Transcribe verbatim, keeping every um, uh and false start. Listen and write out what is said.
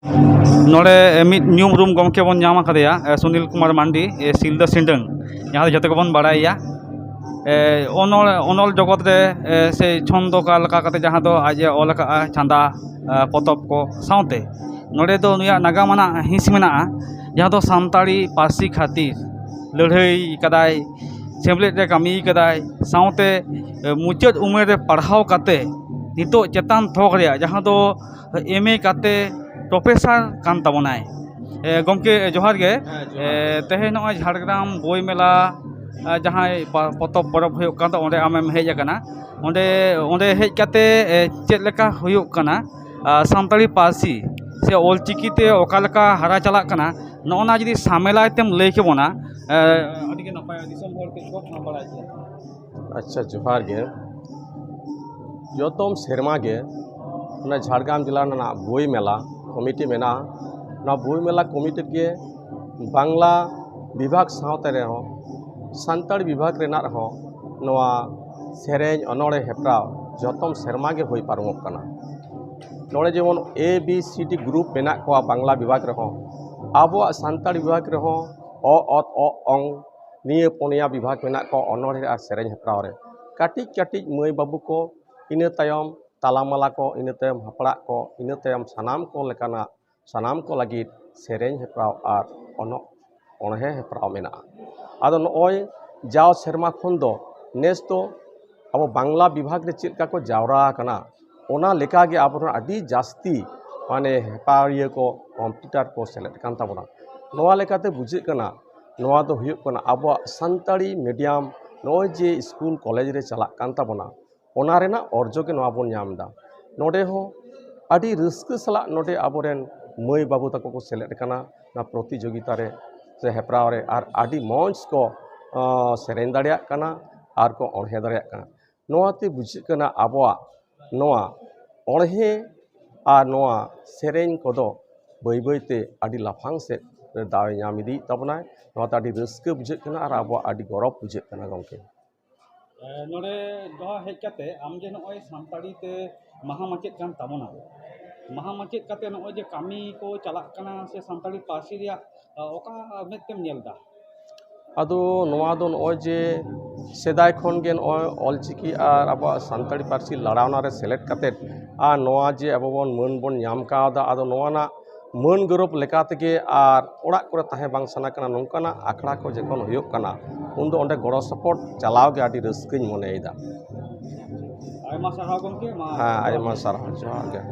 ᱱᱚᱰᱮ ᱢᱤᱫ ᱧᱩᱢ ᱩᱨᱩᱢ ᱜᱚᱢᱠᱮ ᱵᱚᱱ ᱧᱟᱢ ᱟᱠᱟᱫᱮᱭᱟ, ᱮ, ᱥᱩᱱᱤᱞ ᱠᱩᱢᱟᱨ ᱢᱟᱱᱰᱤ, ᱮ, ᱥᱤᱞᱫᱟᱹ ᱥᱤᱸᱰᱟᱹᱝ, ᱡᱟᱦᱟᱸ ᱫᱚ ᱡᱚᱛᱚ ᱜᱮᱵᱚᱱ ᱵᱟᱲᱟᱭᱮᱭᱟ᱾ ᱮ, ᱚᱱᱚᱞ, ᱚᱱᱚᱞ ᱡᱚᱜᱚᱛ ᱨᱮ, ᱮ, ᱥᱮ ᱪᱷᱚᱱᱫᱚ ᱠᱟ ᱞᱮᱠᱟ ᱠᱟᱛᱮ ᱡᱟᱦᱟᱸ ᱫᱚ ᱟᱡ ᱮ ᱚᱞ ᱟᱠᱟᱫᱼᱟ ᱪᱷᱟᱸᱫᱟ, ᱮ, ᱯᱚᱛᱚᱵ ᱠᱚ ᱥᱟᱶᱛᱮ ᱱᱚᱰᱮ ᱫᱚ ᱱᱩᱭᱟᱜ ᱱᱟᱜᱟᱢ ᱟᱱᱟᱜ ᱦᱤᱸᱥ ᱢᱮᱱᱟᱜᱼᱟ, ᱡᱟᱦᱟᱸ ᱫᱚ ᱥᱟᱱᱛᱟᱲᱤ ᱯᱟᱹᱨᱥᱤ ᱠᱷᱟᱹᱛᱤᱨ ᱞᱟᱹᱲᱦᱟᱹᱭ ᱠᱟᱫᱟᱭ, ᱥᱮᱢᱞᱮᱫ ᱨᱮ ᱠᱟᱹᱢᱤ ᱠᱟᱫᱟᱭ, ᱥᱟᱶᱛᱮ, ᱮ, ᱢᱩᱪᱟᱹᱫ ᱩᱢᱮᱨ ᱨᱮ ᱯᱟᱲᱦᱟᱣ ᱠᱟᱛᱮ ᱱᱤᱛᱚᱜ ᱪᱮᱛᱟᱱ ᱛᱷᱚᱠ ᱨᱮᱭᱟᱜ ᱡᱟᱦᱟᱸ ᱫᱚ ᱮᱢ ᱮ ᱠᱟᱛᱮ ᱯᱨᱚᱯᱷᱮᱥᱟᱨ ᱠᱟᱱ ᱛᱟᱵᱚᱱᱟᱭ᱾ ᱮ, ᱜᱚᱢᱠᱮ, ᱡᱚᱦᱟᱨ ᱜᱮ᱾ ᱦᱮᱸ, ᱡᱚᱦᱟᱨ᱾ ᱮ, ᱛᱮᱦᱮᱧ ᱱᱚᱜᱼᱚᱭ ᱡᱷᱟᱲᱜᱨᱟᱢ ᱵᱳᱭ ᱢᱮᱞᱟ, ᱟ, ᱡᱟᱦᱟᱸᱭ ᱯᱟ-, ᱯᱚᱛᱚᱵ ᱯᱚᱨᱚᱵᱽ ᱦᱩᱭᱩᱜ ᱠᱟᱱ ᱫᱚ, ᱚᱸᱰᱮ ᱟᱢᱮᱢ ᱦᱮᱡ ᱟᱠᱟᱱᱟ᱾ ᱚᱸᱰᱮ, ᱚᱸᱰᱮ ᱦᱮᱡ ᱠᱟᱛᱮ, ᱮ, ᱪᱮᱫ ᱞᱮᱠᱟ ᱦᱩᱭᱩᱜ ᱠᱟᱱᱟ, ᱟ, ᱥᱟᱱᱛᱟᱲᱤ ᱯᱟᱹᱨᱥᱤ ᱥᱮ ᱚᱞᱪᱤᱠᱤ ᱛᱮ ᱚᱠᱟ ᱞᱮᱠᱟ ᱦᱟᱨᱟ ᱪᱟᱞᱟᱜ ᱠᱟᱱᱟ, ᱱᱚᱜᱼᱚ ᱱᱟ ᱡᱩᱫᱤ ᱥᱟᱢᱮᱞᱟᱭ ᱛᱮᱢ ᱞᱟᱹᱭ ᱠᱮᱵᱚᱱᱟ, ᱮ, ᱟᱹᱰᱤ ᱜᱮ ᱱᱟᱯᱟᱭ, ᱫᱤᱥᱚᱢ ᱦᱚᱲ ᱠᱟᱹᱡ ᱠᱚ ᱵᱟᱲᱟᱭ ᱠᱮᱭᱟ᱾ ᱟᱪᱪᱷᱟ, ᱡᱚᱦᱟᱨ ᱜᱮ᱾ ᱡᱚᱛᱚᱢ ᱥᱮᱨᱢᱟ ᱜᱮ ᱚᱱᱟ ᱡᱷᱟᱲᱜᱨᱟᱢ ᱡᱮᱞᱟ ᱨᱮᱱᱟᱜ ᱵᱳᱭ ᱢᱮᱞᱟ ᱠᱚᱢᱤᱴᱤ ᱢᱮᱱᱟᱜᱼᱟ᱾ ᱚᱱᱟ ᱵᱳᱭ ᱢᱮᱞᱟ ᱠᱚᱢᱤᱴᱤ ᱨᱮᱜᱮ ᱵᱟᱝᱞᱟ ᱵᱤᱵᱷᱟᱜᱽ ᱥᱟᱶᱛᱮ ᱨᱮᱦᱚᱸ, ᱥᱟᱱᱛᱟᱲᱤ ᱵᱤᱵᱷᱟᱜᱽ ᱨᱮᱱᱟᱜ ᱨᱮᱦᱚᱸ ᱱᱚᱣᱟ ᱥᱮᱨᱮᱧ ᱚᱱᱚᱬᱦᱮ ᱦᱮᱯᱨᱟᱣ ᱡᱚᱛᱚᱢ ᱥᱮᱨᱢᱟ ᱜᱮ ᱦᱩᱭ ᱯᱟᱨᱚᱢᱚᱜ ᱠᱟᱱᱟ᱾ ᱱᱚᱰᱮ ᱡᱮᱢᱚᱱ A B C D group ᱢᱮᱱᱟᱜ ᱠᱚᱣᱟ ᱵᱟᱝᱞᱟ ᱵᱤᱵᱷᱟᱜᱽ ᱨᱮᱦᱚᱸ, ᱟᱵᱚᱣᱟᱜ ᱥᱟᱱᱛᱟᱲᱤ ᱵᱤᱵᱷᱟᱜᱽ ᱨᱮᱦᱚᱸ ᱚ, ᱚᱛ, ᱚ, ᱚᱝ, ᱱᱤᱭᱟᱹ ᱯᱩᱱᱭᱟ ᱵᱤᱵᱷᱟᱜᱽ ᱢᱮᱱᱟᱜ ᱠᱚᱣᱟ ᱚᱱᱚᱬᱦᱮ ᱟᱨ ᱥᱮᱨᱮᱧ ᱦᱮᱯᱨᱟᱣ ᱨᱮ᱾ ᱠᱟᱹᱴᱤᱡ ᱠᱟᱹᱴᱤᱡ ᱢᱟᱹᱭ ᱵᱟᱹᱵᱩ ᱠᱚ, ᱤᱱᱟᱹ ᱛᱟᱭᱚᱢ ᱛᱟᱞᱟᱢᱟᱞᱟ ᱠᱚ, ᱤᱱᱟᱹ ᱛᱟᱭᱚᱢ ᱦᱟᱯᱲᱟᱜ ᱠᱚ, ᱤᱱᱟᱹ ᱛᱟᱭᱚᱢ ᱥᱟᱱᱟᱢ ᱠᱚ ᱞᱮᱠᱟᱱᱟᱜ, ᱥᱟᱱᱟᱢ ᱠᱚ ᱞᱟᱹᱜᱤᱫ ᱥᱮᱨᱮᱧ ᱦᱮᱯᱨᱟᱣ ᱟᱨ ᱚᱱᱚ-, ᱚᱬᱦᱮ ᱦᱮᱯᱨᱟᱣ ᱢᱮᱱᱟᱜᱼᱟ᱾ ᱟᱫᱚ ᱱᱚᱜᱼᱚᱭ ᱡᱟᱣ ᱥᱮᱨᱢᱟ ᱠᱷᱚᱱ ᱫᱚ ᱱᱮᱥ ᱫᱚ ᱟᱵᱚ ᱵᱟᱝᱞᱟ ᱵᱤᱵᱷᱟᱜᱽ ᱨᱮ ᱪᱮᱫ ᱞᱮᱠᱟ ᱠᱚ ᱡᱟᱣᱨᱟ ᱟᱠᱟᱱᱟ, ᱚᱱᱟ ᱞᱮᱠᱟ ᱜᱮ ᱟᱵᱚ ᱨᱮᱱ ᱟᱹᱰᱤ ᱡᱟᱹᱥᱛᱤ ᱢᱟᱱᱮ ᱦᱮᱯᱨᱟᱣᱤᱭᱟᱹ ᱠᱚ, ᱠᱚᱢᱯᱤᱴᱤᱴᱟᱨ ᱠᱚ ᱥᱮᱞᱮᱫ ᱠᱟᱱ ᱛᱟᱵᱚᱱᱟ᱾ ᱱᱚᱣᱟ ᱞᱮᱠᱟᱛᱮ ᱵᱩᱡᱷᱟᱹᱜ ᱠᱟᱱᱟ, ᱱᱚᱣᱟ ᱫᱚ ᱦᱩᱭᱩᱜ ᱠᱟᱱᱟ ᱟᱵᱚᱣᱟᱜ ᱥᱟᱱᱛᱟᱲᱤ ᱢᱤᱰᱤᱭᱟᱢ ᱱᱚᱜᱼᱚᱭ ᱡᱮ ᱥᱠᱩᱞ ᱠᱚᱞᱮᱡᱽ ᱨᱮ ᱪᱟᱞᱟᱜ ᱠᱟᱱ ᱛᱟᱵᱚᱱᱟ, ᱚᱱᱟ ᱨᱮᱱᱟᱜ ᱚᱨᱡᱚ ᱜᱮ ᱱᱚᱣᱟ ᱵᱚᱱ ᱧᱟᱢ ᱮᱫᱟ᱾ ᱱᱚᱰᱮ ᱦᱚᱸ ᱟᱹᱰᱤ ᱨᱟᱹᱥᱠᱟᱹ ᱥᱟᱞᱟᱜ ᱱᱚᱰᱮ ᱟᱵᱚᱨᱮᱱ ᱢᱟᱹᱭ ᱵᱟᱹᱵᱩ ᱛᱟᱠᱚ ᱠᱚ ᱥᱮᱞᱮᱫ ᱟᱠᱟᱱᱟ ᱱᱚᱣᱟ ᱯᱨᱚᱛᱤᱡᱳᱜᱤᱛᱟ ᱨᱮ ᱥᱮ ᱦᱮᱯᱨᱟᱣ ᱨᱮ, ᱟᱨ ᱟᱹᱰᱤ ᱢᱚᱡᱽ ᱠᱚ, ᱟᱸ, ᱥᱮᱨᱮᱧ ᱫᱟᱲᱮᱭᱟᱜ ᱠᱟᱱᱟ ᱟᱨ ᱠᱚ ᱚᱬᱦᱮ ᱫᱟᱲᱮᱭᱟᱜ ᱠᱟᱱᱟ᱾ ᱱᱚᱣᱟᱛᱮ ᱵᱩᱡᱷᱟᱹᱜ ᱠᱟᱱᱟ ᱟᱵᱚᱣᱟᱜ ᱱᱚᱣᱟ ᱚᱬᱦᱮ ᱟᱨ ᱱᱚᱣᱟ ᱥᱮᱨᱮᱧ ᱠᱚᱫᱚ ᱵᱟᱹᱭ ᱵᱟᱹᱭᱛᱮ ᱟᱹᱰᱤ ᱞᱟᱯᱷᱟᱝ ᱥᱮᱫ ᱨᱮ ᱫᱟᱣ ᱮ ᱧᱟᱢ ᱤᱫᱤᱭᱮᱫ ᱛᱟᱵᱚᱱᱟᱭ᱾ ᱱᱚᱣᱟᱛᱮ ᱟᱹᱰᱤ ᱨᱟᱹᱥᱠᱟᱹ ᱵᱩᱡᱷᱟᱹᱜ ᱠᱟᱱᱟ ᱟᱨ ᱟᱵᱚᱣᱟᱜ ᱟᱹᱰᱤ ᱜᱚᱨᱚᱵᱽ ᱵᱩᱡᱷᱟᱹᱜ ᱠᱟᱱᱟ ᱜᱚᱢᱠᱮ᱾ ᱮ, ᱱᱚᱰᱮ ᱫᱚ ᱦᱮᱡ ᱠᱟᱛᱮ ᱟᱢ ᱡᱮ ᱱᱚᱜᱼᱚᱭ ᱥᱟᱱᱛᱟᱲᱤ ᱛᱮ ᱢᱟᱦᱟ ᱢᱟᱪᱮᱫ ᱠᱟᱱ ᱛᱟᱵᱚᱱᱟ, ᱢᱟᱦᱟ ᱢᱟᱪᱮᱫ ᱠᱟᱛᱮ ᱱᱚᱜᱼᱚᱭ ᱡᱮ ᱠᱟᱹᱢᱤ ᱠᱚ ᱪᱟᱞᱟᱜ ᱠᱟᱱᱟ ᱥᱮ ᱥᱟᱱᱛᱟᱲᱤ ᱯᱟᱹᱨᱥᱤ ᱨᱮᱭᱟᱜ, ᱟ, ᱚᱠᱟ ᱢᱮᱫ ᱛᱮᱢ ᱧᱮᱞ ᱮᱫᱟ? ᱟᱫᱚ ᱱᱚᱣᱟ ᱫᱚ ᱱᱚᱜᱼᱚᱭ ᱡᱮ ᱥᱮᱫᱟᱭ ᱠᱷᱚᱱ ᱜᱮ ᱱᱚᱜᱼᱚᱭ ᱚᱞᱪᱤᱠᱤ ᱟᱨ ᱟᱵᱚᱣᱟᱜ ᱥᱟᱱᱛᱟᱲᱤ ᱯᱟᱹᱨᱥᱤ ᱞᱟᱲᱟᱣᱱᱟ ᱨᱮ ᱥᱮᱞᱮᱫ ᱠᱟᱛᱮᱫ ᱟᱨ ᱱᱚᱣᱟ ᱡᱮ ᱟᱵᱚ ᱵᱚᱱ ᱢᱟᱹᱱ ᱵᱚᱱ ᱧᱟᱢ ᱠᱟᱣᱫᱟ, ᱟᱫᱚ ᱱᱚᱣᱟ ᱨᱮᱱᱟᱜ ᱢᱟᱹᱱ ᱜᱚᱨᱚᱵᱽ ᱞᱮᱠᱟ ᱛᱮᱜᱮ ᱟᱨ ᱚᱲᱟᱜ ᱠᱚᱨᱮ ᱛᱟᱦᱮᱸ ᱵᱟᱝ ᱥᱟᱱᱟ ᱠᱟᱱᱟ, ᱱᱚᱝᱠᱟᱱᱟᱜ ᱟᱠᱷᱲᱟ ᱠᱚ ᱡᱚᱠᱷᱚᱱ ᱦᱩᱭᱩᱜ ᱠᱟᱱᱟ, ᱩᱱᱫᱚ ᱚᱸᱰᱮ ᱜᱚᱲᱚ ᱥᱚᱯᱚᱦᱚᱫ ᱪᱟᱞᱟᱣ ᱜᱮ ᱟᱹᱰᱤ ᱨᱟᱹᱥᱠᱟᱹᱧ ᱢᱚᱱᱮᱭᱮᱫᱟ᱾ ᱟᱭᱢᱟ ᱥᱟᱨᱦᱟᱣ ᱜᱚᱢᱠᱮ, ᱢᱟ ᱦᱮᱸ, ᱟᱭᱢᱟ ᱥᱟᱨᱦᱟᱣ, ᱡᱚᱦᱟᱨ ᱜᱮ᱾